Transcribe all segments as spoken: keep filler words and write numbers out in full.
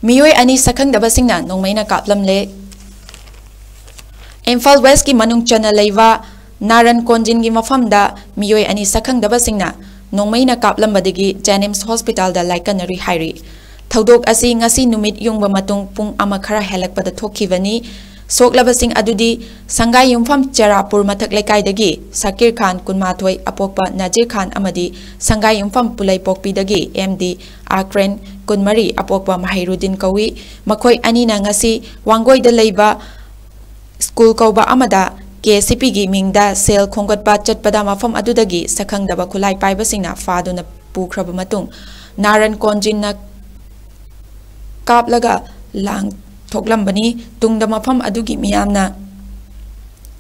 ꯃꯤꯑꯣꯏ ꯑꯅꯤ ꯁꯛꯈꯪꯗꯕꯁꯤꯡꯅ ꯅꯣꯡꯃꯩꯅ ꯀꯥꯞꯂꯝꯂꯦ꯫ ꯏꯝꯐꯥꯜ ꯋꯦꯁꯀꯤ ꯃꯅꯨꯡ ꯆꯟꯅ ꯂꯩꯕ ꯅꯥꯔꯟ ꯀꯣꯟꯖꯤꯟꯒꯤ ꯃꯐꯝꯗ ꯃꯤꯑꯣꯏ ꯑꯅꯤ ꯁꯛꯈꯪꯗꯕꯁꯤꯡꯅ ꯅꯣꯡꯃꯩꯅ ꯀꯥꯞꯂꯝꯕꯗꯒꯤ ꯖꯦꯅꯤꯝꯁ ꯍꯣꯁꯄꯤꯇꯥꯜꯗ ꯂꯥꯏꯀꯠꯅꯔꯤ ꯍꯥꯏꯔꯤ꯫ ꯊꯧꯗꯣꯛ ꯑꯁꯤ ꯉꯁꯤ ꯅꯨꯃꯤꯠ ꯌꯨꯡꯕ ꯃꯇꯨꯡ ꯄꯨꯡ ꯑꯃ ꯈꯔ ꯍꯦꯜꯂꯛꯄꯗ ꯊꯣꯛꯈꯤꯕꯅꯤ꯫ ꯁꯣꯛꯂꯕꯁꯤꯡ ꯑꯗꯨꯗꯤ ꯁꯪꯒꯥꯏ ꯌꯨꯝꯐꯝ ꯆꯦꯔꯥꯄꯨꯔ ꯃꯊꯛ ꯂꯩꯀꯥꯏꯗꯒꯤ ꯁꯀꯤꯔ ꯈꯥꯟ, ꯀꯨꯟꯃꯥꯊꯣꯏ, ꯑꯄꯣꯛꯄ ꯅꯖꯤꯔ ꯈꯥꯟ ꯑꯃꯗꯤ ꯁꯪꯒꯥꯏ ꯌꯨꯝꯐꯝ ꯄꯨꯂꯩꯄꯣꯛꯄꯤꯗꯒꯤ ꯑꯦꯝ ꯗꯤ ꯑꯥꯀ꯭ꯔꯦꯟ, ꯀꯨꯟꯃꯔꯤ, ꯑꯄꯣꯛꯄ ꯃꯍꯩꯔꯨꯗꯤꯟ ꯀꯧꯏ꯫ ꯃꯈꯣꯏ ꯑꯅꯤꯅ ꯉꯁꯤ ꯋꯥꯡꯒꯣꯏꯗ ꯂꯩꯕ ꯁ꯭ꯀꯨꯜ ꯀꯧꯕ ꯑꯃꯗ ꯀꯦ ꯁꯤ ꯄꯤꯒꯤ ꯃꯤꯡꯗ ꯁꯦꯜ ꯈꯣꯝꯒꯠꯄ ꯆꯠꯄꯗ ꯃꯐꯝ ꯑꯗꯨꯗꯒꯤ ꯁꯛꯈꯪꯗꯕ ꯈꯨꯠꯂꯥꯏ ꯄꯥꯏꯕꯁꯤꯡꯅ ꯐꯥꯗꯨꯅ ꯄꯨꯈ꯭ꯔꯕ ꯃꯇꯨꯡ ꯅꯥꯔꯟ ꯀꯣꯟꯖꯤꯟꯅ ꯀꯥꯞꯂꯒ ꯂꯥꯡ ꯊꯣꯛꯂꯝꯕꯅꯤ꯫ ꯇꯨꯡꯗ ꯃꯐꯝ ꯑꯗꯨꯒꯤ ꯃꯤꯌꯥꯝꯅ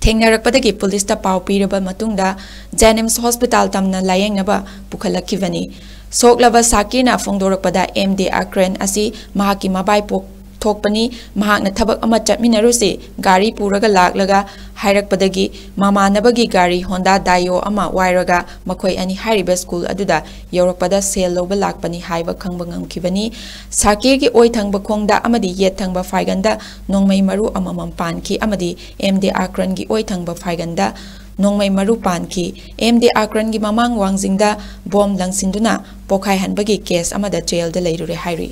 ꯊꯦꯡꯅꯔꯛꯄꯗꯒꯤ ꯄꯨꯂꯤꯁꯇ ꯄꯥꯎ ꯄꯤꯔꯕ ꯃꯇꯨꯡꯗ ꯖꯦꯅꯤꯝꯁ ꯍꯣꯁꯄꯤꯇꯥꯜ ꯇꯝꯅ ꯂꯥꯌꯦꯡꯅꯕ ꯄꯨꯈꯠꯂꯛꯈꯤꯕꯅꯤ꯫ ꯁꯣꯛꯂꯕ ꯁꯥꯀꯤꯔꯅ ꯐꯣꯡꯗꯣꯔꯛꯄꯗ ꯑꯦꯝ ꯗꯤ ꯑꯀ꯭ꯔꯦꯟ ꯑꯁꯤ ꯃꯍꯥꯛꯀꯤ ꯃꯕꯥꯏ ꯄꯣꯛ ꯊꯣꯛꯄꯅꯤ꯫ ꯃꯍꯥꯛꯅ ꯊꯕꯛ ꯑꯃ ꯆꯠꯃꯤꯟꯅꯔꯨꯁꯤ ꯒꯥꯔꯤ ꯄꯨꯔꯒ ꯂꯥꯛꯂꯒ ꯍꯥꯏꯔꯛꯄꯗꯒꯤ ꯃꯃꯥꯟꯅꯕꯒꯤ ꯒꯥꯔꯤ ꯍꯣꯟꯗꯥ ꯗꯥꯏꯑꯣ ꯑꯃ ꯋꯥꯏꯔꯒ ꯃꯈꯣꯏ ꯑꯅꯤ ꯍꯥꯏꯔꯤꯕ ꯁ꯭ꯀꯨꯜ ꯑꯗꯨꯗ ꯌꯧꯔꯛꯄꯗ ꯁꯦꯜ ꯂꯧꯕ ꯂꯥꯛꯄꯅꯤ ꯍꯥꯏꯕ ꯈꯪꯕ ꯉꯝꯈꯤꯕꯅꯤ꯫ ꯁꯥꯀꯤꯔꯒꯤ ꯑꯣꯏ ꯊꯪꯕ ꯈꯣꯡꯗ ꯑꯃꯗꯤ ꯌꯦꯠ ꯊꯪꯕ ꯐꯥꯏꯒꯟꯗ ꯅꯣꯡꯃꯩ ꯃꯔꯨ ꯑꯃꯃꯝ ꯄꯥꯟꯈꯤ ꯑꯃꯗꯤ ꯑꯦꯝ ꯗꯤ ꯑꯀ꯭ꯔꯟꯒꯤ ꯑꯣꯏ ꯊꯪꯕ ꯐꯥꯏꯒꯟꯗ ꯅꯣꯡꯃꯩ ꯃꯔꯨ ꯄꯥꯟꯈꯤ꯫ ꯑꯦꯝ ꯗꯤ ꯑꯀ꯭ꯔꯟꯒꯤ ꯃꯃꯥꯡ ꯋꯥꯡꯖꯤꯡꯗ ꯕꯣꯝ ꯂꯪꯁꯤꯟꯗꯨꯅ ꯄꯣꯈꯥꯏꯍꯟꯕꯒꯤ ꯀꯦꯁ ꯑꯃꯗ ꯖꯦꯜꯗ ꯂꯩꯔꯨꯔꯦ ꯍꯥꯏꯔꯤ꯫